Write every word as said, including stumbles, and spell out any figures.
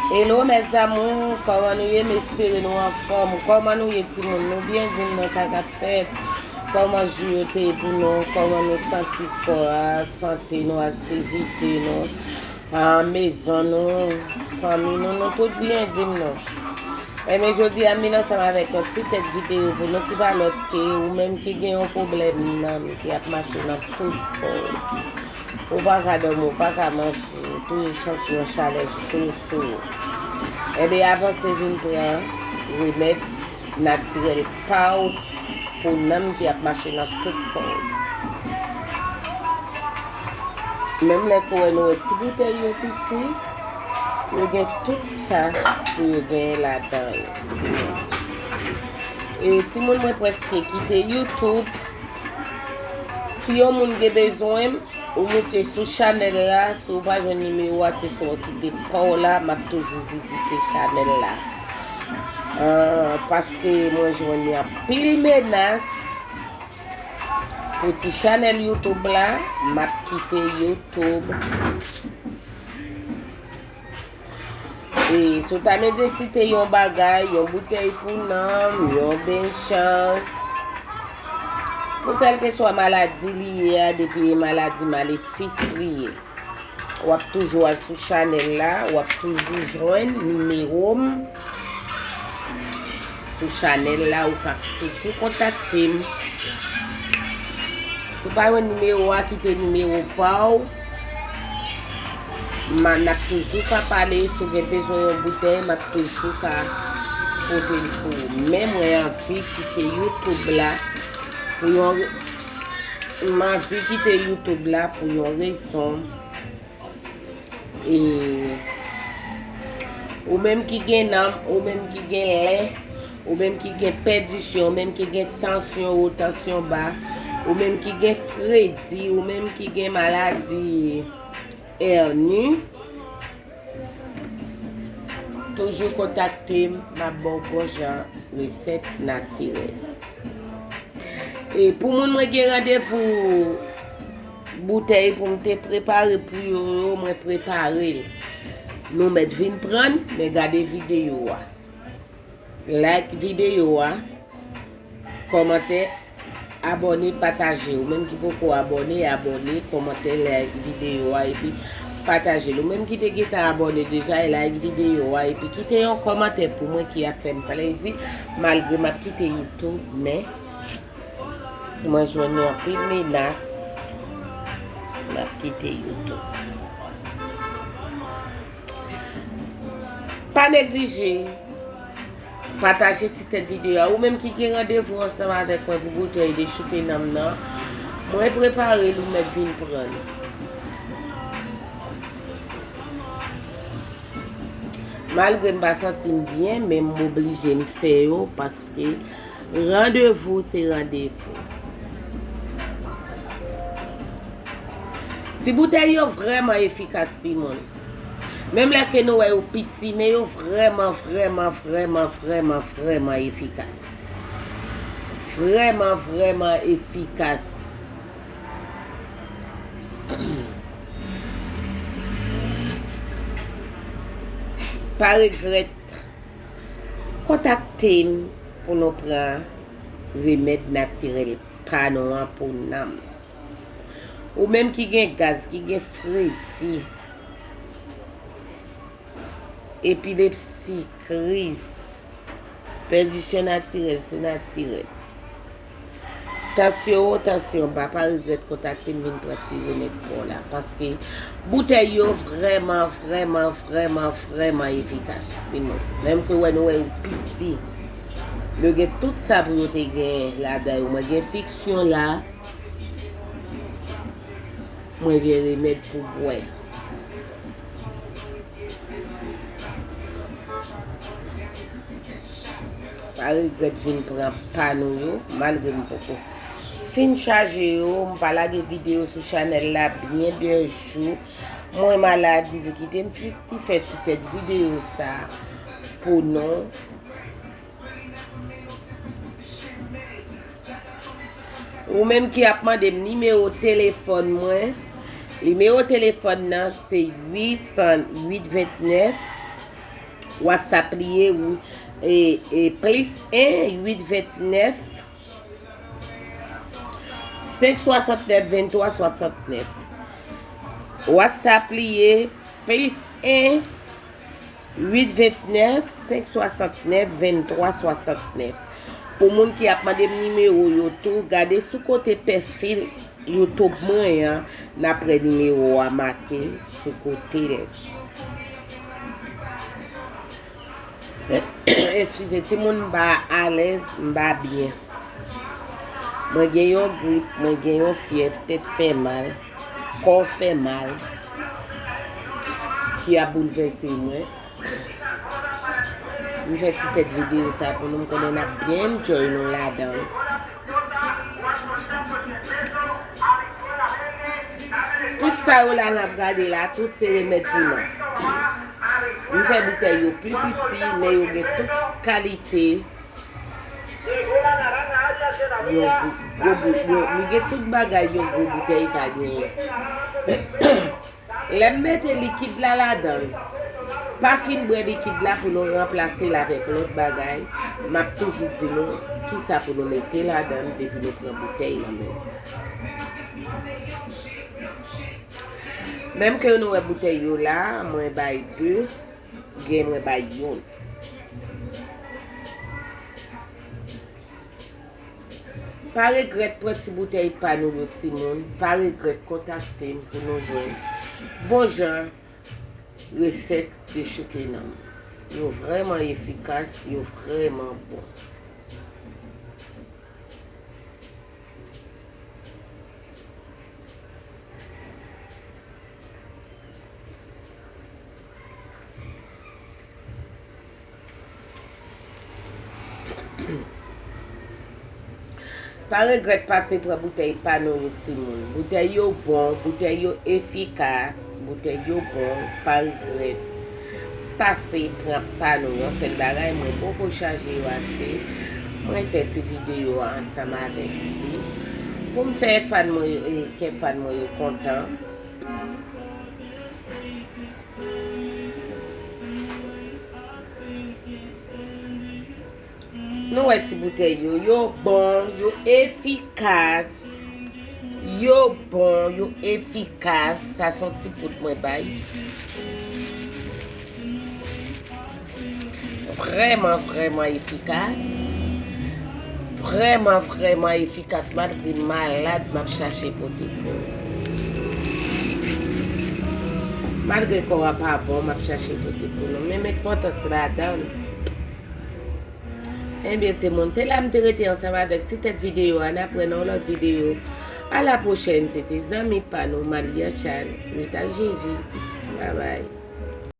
Hello mes amours, kòman nou ye? M espere nou anfòm. Kòman nou ye timoun? Nou byen? Di m non sa k ap fèt. Kòman jou yo te ye pou nou? Kòman nou santi kò a, sante nou, aktivite nou, a, mezon nou, fanmi nou, nou tout byen? Di m non. Enben jodi a m vin ansanm avèk yon ti tèt videyo pou nou ki pa lòt ke ou menm ki gen yon pwoblèm nanm ki ap mache nan tout kò w. Ou pa ka dòmi, ou pa ka manje, ou toujou santi yon chalè cho sou ou. Enben avanse vin pran remèd natirèl pa w pou nanm ki ap mache nan tout kò w. Menm lè ke w wè nou wè ti boutèy yo piti, yo gen tout sa pou yo genyen ladan yo, timoun. E timoun mwen prèske kite YouTube. Si yon moun gen bezwen m, ou moute sou chanèl la, si w pa jwenn nimewo a, se sa w kite pa w la, m ap toujou vizite chanèl la. Ah, paske mwen jwenn anpil menas pou ti chanèl YouTube la, m ap kite YouTube. E si w ta mezesite yon bagay, yon boutèy pou nanm, yon ben chans, pou kèlkeswa maladi li ye a, depi e maladi malefis li ye, w ap toujou al sou chanèl la, w ap toujou jwenn nimewo m sou chanèl la, ou ka toujou kontakte m. Si w pa jwenn nimewo a, kite nimewo pa w. M a, n ap toujou ka pale, si w gen bezwen yon boutèy, m ap toujou ka pote l pou ou. Men mwen anvi kite YouTube la pou yon re-, m anvi kite YouTube la pou yon rezon. E ou menm ki gen nanm, ou menm ki gen lè, ou menm ki gen pèdisyon, ou menm ki gen tansyon wo, tansyon ba, ou menm ki gen fredi, ou menm ki gen maladi èni, toujou kontakte m, m ap ba w bon jan resèt natirèl. E pou moun mwen gen randevou boutèy pou m te prepare pou yo, yo, mwen prepare l. Nou mèt vin pran l, men gade videyo a. Like videyo a, kòmante, abòne, pataje. Ou menm ki poko abòne, abòne, kòmante, like videyo a, epi pataje l. Ou menm ki te gentan abòne deja, e like videyo a, epi kite yon kòmantè pou mwen ki ap fè m plezi, malgre m ap kite YouTube, men mwen jwenn anpil menas, m ap kite YouTube. Pa neglije pataje ti tèt videyo a. Ou menm ki gen randevou ansanm avèk mwen pou boutèy dechouke nanm nan, mwen prepare l, ou mèt vin pran l. Malgre m pa santi m byen, men m oblije m fè yo paske randevou se randevou. Ti boutèy yo vrèman efikas, timoun. Menm lè ke nou wè yo piti, men yo vrèman, vrèman, vrèman, vrèman, vrèman efikas. Vrèman, vrèman efikas. Pa regrèt kontakte m pou nou pran remèd natirèl pa nou an pou nanm. Ou menm ki gen gaz, ki gen fredi, epilepsi, kriz, pèdisyon natirèl, se natirèl. Tansyon wo, tansyon ba, pa regrèt kontakte m vin pran ti remèd pa w la. Paske boutèy yo vrèman, vrèman, vrèman, vrèman efikas, timoun. Menm ke wè nou wè yo piti. Yo gen tout sa pou yo te gen ladan yo. Mwen gen fiksyon la. Mwen gen remèd pou bwè. Pa regrèt vin pran pa nou yo, malgre m poko fin chaje yo, m pa lage videyo sou chanèl la byen de jou. Mwen malad, m di kite m fi-, fè ti tèt videyo sa pou nou. Ou menm ki ap mande m nimewo telefòn mwen, nimewo telefòn nan se uit san uit vennèf, WhatsApp li ye, wi. E, e, plis en uit ventnèf senk swasantnèf venntwa swasantnèf. WhatsApp li ye, plis en uit ventnèf senk swasantnèf venntwa swasantnèf. Pou moun ki ap mande m nimewo yo tou, gade sou kote pèfil YouTube mwen an, n ap wè nimewo a make sou kote l. Eskize, timoun, m pa alèz, m pa byen. Mwen gen yon grip, mwen gen yon fyèv, tèt fè mal, kò fè mal, ki ap boulvèse mwen. M fè ti tèt videyo sa pou nou, m konnen n ap byen enjoy nou ladan. Tout sa yo la n ap gade la, tout se remèd pou nou. M fè boutèy yo pi piti, men yo gen tout kalite. Yon gwo, gwo bout, yo, li gen tout bagay yon gwo boutèy ka genyen. Lè m mete likid la ladan l, pa fin bwè likid la pou nou ranplase l avèk lòt bagay. M ap toujou di nou kisa pou nou mete ladan l depi nou pran boutèy nan men. Menm ke nou wè boutèy yo la, mwen bay de, gen mwen bay youn. Pa regrèt pran ti boutèy pa nou yo, timoun. Pa regrèt kontakte m pou nou jwenn bon jan resèt dechouke nanm. Yo vrèman efikas, yo vrèman bon. Pa regrèt pase pran boutèy pa nou yo, timoun. Boutèy yo bon, boutèy yo efikas, boutèy yo bon, pa regrèt. Pase pran pa nou. Yon sèl bagay, mwen poko chaje yo ase. Mwen fè ti videyo a ansanm avèk li pou m fè fan mwen yo, e, kè fan mwen yo kontan. Nou wè ti boutèy yo, yo bon, yo efikas. Yo bon, yo efikas. Sa se yon ti poud mwen bay. Vrèman, vrèman efikas. Vrèman, vrèman efikas. Malgre m malad, m ap chache pote pou nou. Malgre kò a pa bon, m ap chache pote pou nou. Men m met pòtans ladan l. Ebyen, timoun, se la m te rete ansanm avèk ti tèt videyo a. N ap wè nan yon lòt videyo. A la pwochèn, se te zanmi pa nou, Malia Charles. Ret ak Jezi. Babay.